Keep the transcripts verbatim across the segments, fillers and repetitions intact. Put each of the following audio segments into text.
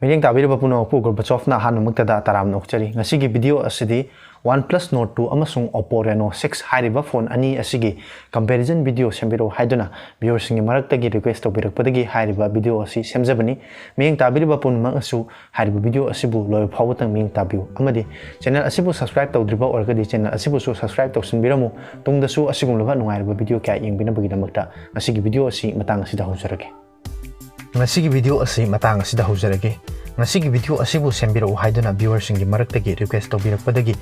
ꯃꯤꯠꯌꯦꯡ ꯇꯥꯕꯤꯔꯤꯕ ꯄꯨꯝꯅꯃꯛꯄꯨ ꯒꯣꯔꯕꯥꯆꯣꯐꯅ ꯑꯍꯥꯟꯕꯃꯛꯇꯗ ꯇꯔꯥꯝꯅ ꯑꯣꯛꯆꯔꯤ꯫ ꯉꯁꯤꯒꯤ ꯚꯤꯗꯤꯑꯣ ꯑꯁꯤꯗꯤ OnePlus Nord two ꯑꯃꯁꯨꯡ Oppo Reno six ꯍꯥꯏꯔꯤꯕ ꯐꯣꯟ ꯑꯅꯤ ꯑꯁꯤꯒꯤ comparison video ꯁꯦꯝꯕꯤꯔꯛꯎ ꯍꯥꯏꯗꯨꯅ viewerꯁꯤꯡꯒꯤ ꯃꯔꯛꯇꯒꯤ request ꯇꯧꯕꯤꯔꯛꯄꯗꯒꯤ ꯍꯥꯏꯔꯤꯕ ꯚꯤꯗꯤꯑꯣ ꯑꯁꯤ ꯁꯦꯝꯖꯕꯅꯤ꯫ ꯃꯤꯠꯌꯦꯡ ꯇꯥꯕꯤꯔꯤꯕ ꯄꯨꯝꯅꯃꯛꯅꯁꯨ ꯍꯥꯏꯔꯤꯕ ꯚꯤꯗꯤꯑꯣ ꯑꯁꯤꯕꯨ ꯂꯣꯏꯕ ꯐꯥꯎꯕꯇꯪ ꯃꯤꯠꯌꯦꯡ ꯇꯥꯕꯤꯌꯨ, ꯑꯃꯗꯤ channel ꯑꯁꯤꯕꯨ subscribe ꯇꯧꯗ꯭ꯔꯤꯕ ꯑꯣꯏꯔꯒꯗꯤ channel ꯑꯁꯤꯕꯨꯁꯨ subscribe ꯇꯧꯁꯤꯟꯕꯤꯔꯝꯃꯨ꯫ ꯇꯨꯡꯗꯁꯨ ꯑꯁꯤꯒꯨꯝꯂꯕ ꯅꯨꯡꯉꯥꯏꯔꯕ ꯚꯤꯗꯤꯑꯣ ꯀꯌꯥ ꯌꯦꯡꯕꯤꯅꯕꯒꯤꯗꯃꯛꯇ꯫ ꯉꯁꯤꯒꯤ ꯚꯤꯗꯤꯑꯣ ꯑꯁꯤ ꯃꯇꯥꯡ ꯑꯁꯤꯗ ꯍꯧꯖꯔꯒꯦ꯫ ꯉꯁꯤꯒꯤ ꯚꯤꯗꯤꯑꯣ ꯑꯁꯤ ꯃꯇꯥꯡ ꯑꯁꯤꯗ ꯍꯧꯖꯔꯒꯦ꯫ ꯉꯁꯤꯒꯤ ꯚꯤꯗꯤꯑꯣ ꯑꯁꯤꯕꯨ ꯁꯦꯝꯕꯤꯔꯛꯎ ꯍꯥꯏꯗꯨꯅ viewerꯁꯤꯡꯒꯤ ꯃꯔꯛꯇꯒꯤ request ꯇꯧꯕꯤꯔꯛꯄꯗꯒꯤ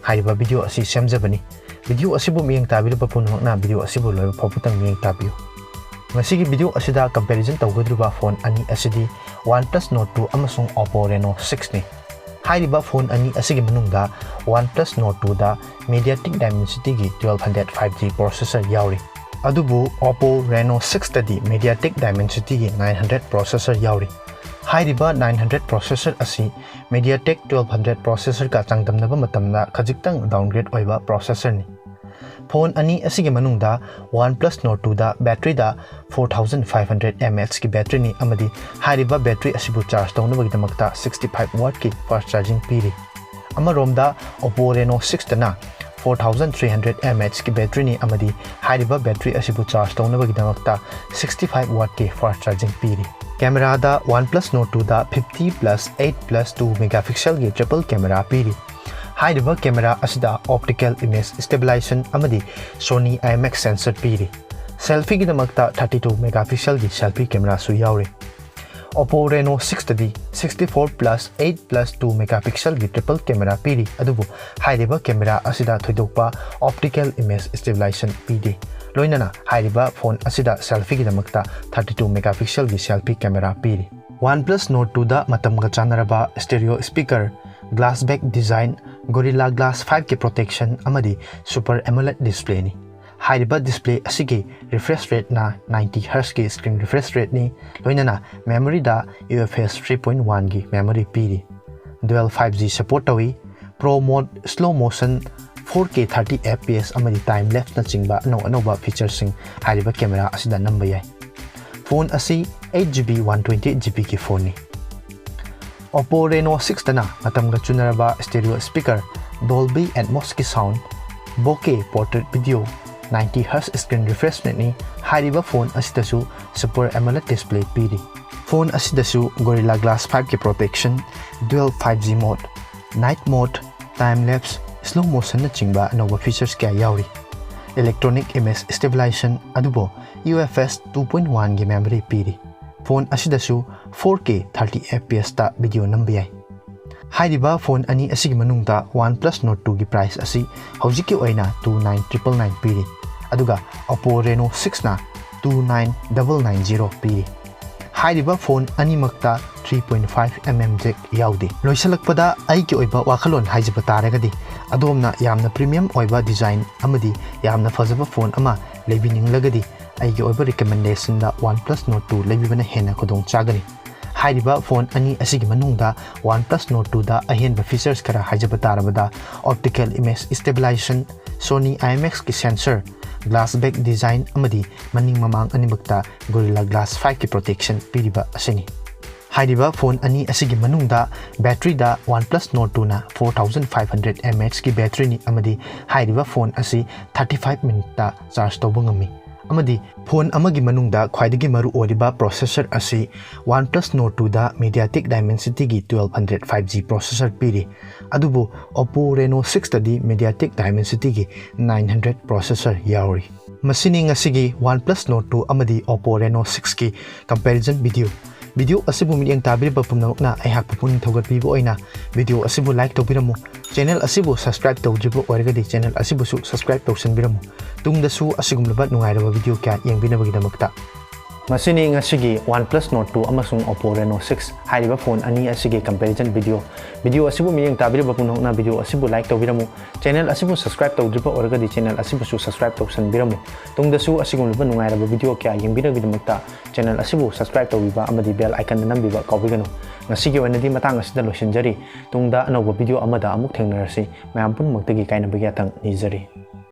ꯍꯥꯏꯔꯤꯕ ꯚꯤꯗꯤꯑꯣ ꯑꯁꯤ ꯁꯦꯝꯖꯕꯅꯤ꯫ ꯚꯤꯗꯤꯑꯣ ꯑꯁꯤꯕꯨ ꯃꯤꯠꯌꯦꯡ ꯇꯥꯕꯤꯔꯤꯕ ꯄꯨꯝꯅꯃꯛꯅ ꯚꯤꯗꯤꯑꯣ ꯑꯁꯤꯕꯨ ꯂꯣꯏꯕ ꯐꯥꯎꯕꯇꯪ ꯃꯤꯠꯌꯦꯡ ꯇꯥꯕꯤꯌꯨ꯫ ꯉꯁꯤꯒꯤ ꯚꯤꯗꯤꯑꯣ ꯑꯁꯤꯗ comparison ꯇꯧꯒꯗꯧꯔꯤꯕ ꯐꯣꯟ ꯑꯅꯤ ꯑꯁꯤꯗꯤ OnePlus Nord two ꯑꯃꯁꯨꯡ Oppo Reno six ꯅꯤ꯫ ꯍꯥꯏꯔꯤꯕ ꯐꯣꯟ ꯑꯅꯤ ꯑꯁꯤꯒꯤ ꯃꯅꯨꯡꯗ OnePlus Nord two ꯗ MediaTek Dimensity ꯒꯤ twelve hundred five G processor ꯌꯥꯎꯔꯤ꯫ ꯑꯗꯨꯕꯨ Oppo Reno six ꯇꯗꯤ MediaTek Dimensity ꯒꯤ nine hundred processor ꯌꯥꯎꯔꯤ꯫ ꯍꯥꯏꯔꯤꯕ nine hundred processor ꯑꯁꯤ MediaTek twelve hundred processor ꯒ ꯆꯥꯡꯗꯝꯅꯕ ꯃꯇꯝꯗ ꯈꯖꯤꯛꯇꯪ downgrade ꯑꯣꯏꯕ processor ꯅꯤ꯫ ꯐꯣꯟ ꯑꯅꯤ ꯑꯁꯤꯒꯤ ꯃꯅꯨꯡꯗ OnePlus Nord two ꯗ battery ꯗ four thousand five hundred mAh ꯀꯤ battery ꯅꯤ, ꯑꯃꯗꯤ ꯍꯥꯏꯔꯤꯕ battery ꯑꯁꯤꯕꯨ charge ꯇꯧꯅꯕꯒꯤꯗꯃꯛꯇ sixty five watt ꯀꯤ fast charging ꯄꯤꯔꯤ꯫ ꯑꯃꯔꯣꯝꯗ Oppo Reno six ꯇꯅ four thousand three hundred mAh ꯀꯤ battery ꯅꯤ, ꯑꯃꯗꯤ ꯍꯥꯏꯔꯤꯕ battery ꯑꯁꯤꯕꯨ charge ꯇꯧꯅꯕꯒꯤꯗꯃꯛꯇ sixty five watt ꯀꯤ fast charging ꯄꯤꯔꯤ꯫ Camera ꯗ OnePlus Nord two ꯗ fifty plus eight plus two megapixel ꯒꯤ triple camera ꯄꯤꯔꯤ꯫ ꯍꯥꯏꯔꯤꯕ camera ꯑꯁꯤꯗ optical image stabilization ꯑꯃꯗꯤ Sony IMX sensor ꯄꯤꯔꯤ꯫ Selfie ꯒꯤꯗꯃꯛꯇ thirty two megapixel ꯒꯤ selfie camera ꯁꯨ ꯌꯥꯎꯔꯤ꯫ Oppo Reno six ꯇꯗꯤ sixty four plus eight plus two megapixel ꯒꯤ triple camera ꯄꯤꯔꯤ, ꯑꯗꯨꯕꯨ ꯍꯥꯏꯔꯤꯕ camera ꯑꯁꯤꯗ ꯊꯣꯏꯗꯣꯛꯄ optical image stabilization ꯄꯤꯗꯦ꯫ ꯂꯣꯏꯅꯅ ꯍꯥꯏꯔꯤꯕ ꯐꯣꯟ ꯑꯁꯤꯗ selfie ꯒꯤꯗꯃꯛꯇ thirty two megapixel ꯒꯤ selfie camera ꯄꯤꯔꯤ꯫ OnePlus Nord two ꯗ ꯃꯇꯝꯒ ꯆꯥꯟꯅꯔꯕ stereo speaker, glass back design, Gorilla Glass five ꯀꯤ protection ꯑꯃꯗꯤ Super AMOLED display ꯅꯤ꯫ ꯍꯥꯏꯔꯤꯕ display ꯑꯁꯤꯒꯤ refresh rate ꯅ ninety hertz ꯀꯤ screen refresh rate ꯅꯤ, ꯂꯣꯏꯅꯅ memory ꯗ UFS three point one ꯒꯤ memory ꯄꯤꯔꯤ꯫ Dual five G support ꯇꯧꯏ꯫ Pro mode, slow motion, four K thirty FPS ꯑꯃꯗꯤ time lapse ꯅꯆꯤꯡꯕ ꯑꯅꯧ ꯑꯅꯧꯕ feature ꯁꯤꯡ ꯍꯥꯏꯔꯤꯕ camera ꯑꯁꯤꯗ ꯅꯝꯕ ꯌꯥꯏ꯫ ꯐꯣꯟ ꯑꯁꯤ eight GB one twenty eight GB ꯒꯤ ꯐꯣꯟ ꯅꯤ꯫ Oppo Reno six ꯇꯅ ꯃꯇꯝꯒ ꯆꯨꯅꯔꯕ stereo speaker, Dolby Atmos ꯀꯤ sound, bokeh portrait video, ninety hertz screen refresh rate ꯅꯤ꯫ ꯍꯥꯏꯔꯤꯕ phone ꯑꯁꯤꯗꯁꯨ Super AMOLED display ꯄꯤꯔꯤ꯫ Phone ꯑꯁꯤꯗꯁꯨ Gorilla Glass five ꯀꯤ protection, dual five G mode, night mode, time lapse, slow motion ꯅꯆꯤꯡꯕ ꯑꯅꯧꯕ features ꯀꯌꯥ ꯌꯥꯎꯔꯤ꯫ Electronic image stabilization ꯑꯗꯨꯕꯨ U F S two point one ꯒꯤ memory ꯄꯤꯔꯤ꯫ Phone ꯑꯁꯤꯗꯁꯨ four K thirty F P S ꯇ video ꯅꯝꯕ ꯌꯥꯏ꯫ ꯍꯥꯏꯔꯤꯕ phone ꯑꯅꯤ ꯑꯁꯤꯒꯤ ꯃꯅꯨꯡꯗ OnePlus Nord two ꯒꯤ price ꯑꯁꯤ ꯍꯧꯖꯤꯛꯀꯤ ꯑꯣꯏꯅ two nine triple nine ꯄꯤꯔꯤ, ꯑꯗꯨꯒ Oppo Reno six ꯅ two nine double nine zero ꯄꯤꯔꯤ꯫ ꯍꯥꯏꯔꯤꯕ phone ꯑꯅꯤꯃꯛꯇ three point five mm jack ꯌꯥꯎꯗꯦ꯫ ꯂꯣꯏꯁꯤꯜꯂꯛꯄꯗ ꯑꯩꯒꯤ ꯑꯣꯏꯕ ꯋꯥꯈꯜꯂꯣꯟ ꯍꯥꯏꯖꯕ ꯇꯥꯔꯒꯗꯤ, ꯑꯗꯣꯝꯅ ꯌꯥꯝꯅ premium ꯑꯣꯏꯕ design ꯑꯃꯗꯤ ꯌꯥꯝꯅ ꯐꯖꯕ phone ꯑꯃ ꯂꯩꯕꯤꯅꯤꯡꯂꯒꯗꯤ, ꯑꯩꯒꯤ ꯑꯣꯏꯕ recommendation ꯗ OnePlus Nord two ꯂꯩꯕꯤꯕꯅ ꯍꯦꯟꯅ ꯈꯨꯗꯣꯡ ꯆꯥꯒꯅꯤ꯫ ꯍꯥꯏꯔꯤꯕ phone ꯑꯅꯤ ꯑꯁꯤꯒꯤ ꯃꯅꯨꯡꯗ OnePlus Nord two ꯗ ꯑꯍꯦꯟꯕ features ꯈꯔ ꯍꯥꯏꯖꯕ ꯇꯥꯔꯕꯗ, optical image stabilization, Sony IMX ꯀꯤ sensor, glass back design ꯑꯃꯗꯤ ꯃꯅꯤꯡ ꯃꯃꯥꯡ ꯑꯅꯤꯃꯛꯇ Gorilla Glass five ꯀꯤ protection ꯄꯤꯔꯤꯕ ꯑꯁꯤꯅꯤ꯫ ꯍꯥꯏꯔꯤꯕ phone ꯑꯅꯤ ꯑꯁꯤꯒꯤ ꯃꯅꯨꯡꯗ battery ꯗ OnePlus Nord two ꯅ four thousand five hundred mAh ꯀꯤ battery ꯅꯤ ꯑꯃꯗꯤ ꯍꯥꯏꯔꯤꯕ phone ꯑꯁꯤ thirty five minute ꯇ charge ꯇꯧꯕ ꯉꯝꯃꯤ꯫ ꯑꯃꯗꯤ phone ꯑꯃꯒꯤ ꯃꯅꯨꯡꯗ ꯈ꯭ꯋꯥꯏꯗꯒꯤ ꯃꯔꯨ ꯑꯣꯏꯔꯤꯕ processor ꯑꯁꯤ OnePlus Nord two ꯗ MediaTek Dimensity ꯒꯤ twelve hundred five G processor ꯄꯤꯔꯤ, ꯑꯗꯨꯕꯨ Oppo Reno six ꯇꯗꯤ MediaTek Dimensity ꯒꯤ nine hundred processor ꯌꯥꯎꯔꯤ꯫ ꯃꯁꯤꯅꯤ ꯉꯁꯤꯒꯤ OnePlus Nord two ꯑꯃꯗꯤ Oppo Reno six ꯀꯤ comparison video꯫ Video ꯑꯁꯤꯕꯨ ꯃꯤꯠꯌꯦꯡ ꯇꯥꯕꯤꯔꯤꯕ ꯄꯨꯝꯅꯃꯛꯅ ꯑꯩꯍꯥꯛꯄꯨ ꯄꯨꯛꯅꯤꯡ ꯊꯧꯒꯠꯄꯤꯕ ꯑꯣꯏꯅ video ꯑꯁꯤꯕꯨ like ꯇꯧꯕꯤꯔꯝꯃꯨ꯫ Channel ꯑꯁꯤꯕꯨ subscribe ꯇꯧꯗ꯭ꯔꯤꯕ ꯑꯣꯏꯔꯒꯗꯤ channel ꯑꯁꯤꯕꯨꯁꯨ subscribe ꯇꯧꯁꯟꯕꯤꯔꯝꯃꯨ, ꯇꯨꯡꯗꯁꯨ ꯑꯁꯤꯒꯨꯝꯂꯕ ꯅꯨꯡꯉꯥꯏꯔꯕ video ꯀꯌꯥ ꯌꯦꯡꯕꯤꯅꯕꯒꯤꯗꯃꯛꯇ꯫ ꯃꯁꯤꯅꯤ ꯉꯁꯤꯒꯤ OnePlus Nord two ꯑꯃꯁꯨꯡ Oppo Reno six ꯍꯥꯏꯔꯤꯕ phone ꯑꯅꯤ ꯑꯁꯤꯒꯤ comparison video꯫ Video ꯑꯁꯤꯕꯨ ꯃꯤꯠꯌꯦꯡ ꯇꯥꯕꯤꯔꯤꯕ ꯄꯨꯝꯅꯃꯛꯅ video ꯑꯁꯤꯕꯨ like ꯇꯧꯕꯤꯔꯝꯃꯨ꯫ Channel ꯑꯁꯤꯕꯨ subscribe ꯇꯧꯗ꯭ꯔꯤꯕ ꯑꯣꯏꯔꯒꯗꯤ channel ꯑꯁꯤꯕꯨꯁꯨ subscribe ꯇꯧꯁꯟꯕꯤꯔꯝꯃꯨ꯫ ꯇꯨꯡꯗꯁꯨ ꯑꯁꯤꯒꯨꯝꯂꯕ ꯅꯨꯡꯉꯥꯏꯔꯕ video ꯀꯌꯥ ꯌꯦꯡꯕꯤꯅꯕꯒꯤꯗꯃꯛꯇ channel ꯑꯁꯤꯕꯨ subscribe ꯇꯧꯕꯤꯕ ꯑꯃꯗꯤ bell icon ꯗ ꯅꯝꯕꯤꯕ ꯀꯥꯎꯕꯤꯒꯅꯨ꯫ ꯉꯁꯤꯒꯤ ꯑꯣꯏꯅꯗꯤ ꯃꯇꯥꯡ ꯑꯁꯤꯗ ꯂꯣꯏꯁꯤꯟꯖꯔꯤ꯫ ꯇꯨꯡꯗ ꯑꯅꯧꯕ video ꯑꯃꯗ ꯑꯃꯨꯛ ꯊꯦꯡꯅꯔꯁꯤ꯫ ꯃꯌꯥꯝ ꯄꯨꯝꯅꯃꯛꯇꯒꯤ ꯀꯥꯏꯅꯕꯒꯤ ꯌꯥꯊꯪ ꯅꯤꯖꯔꯤ꯫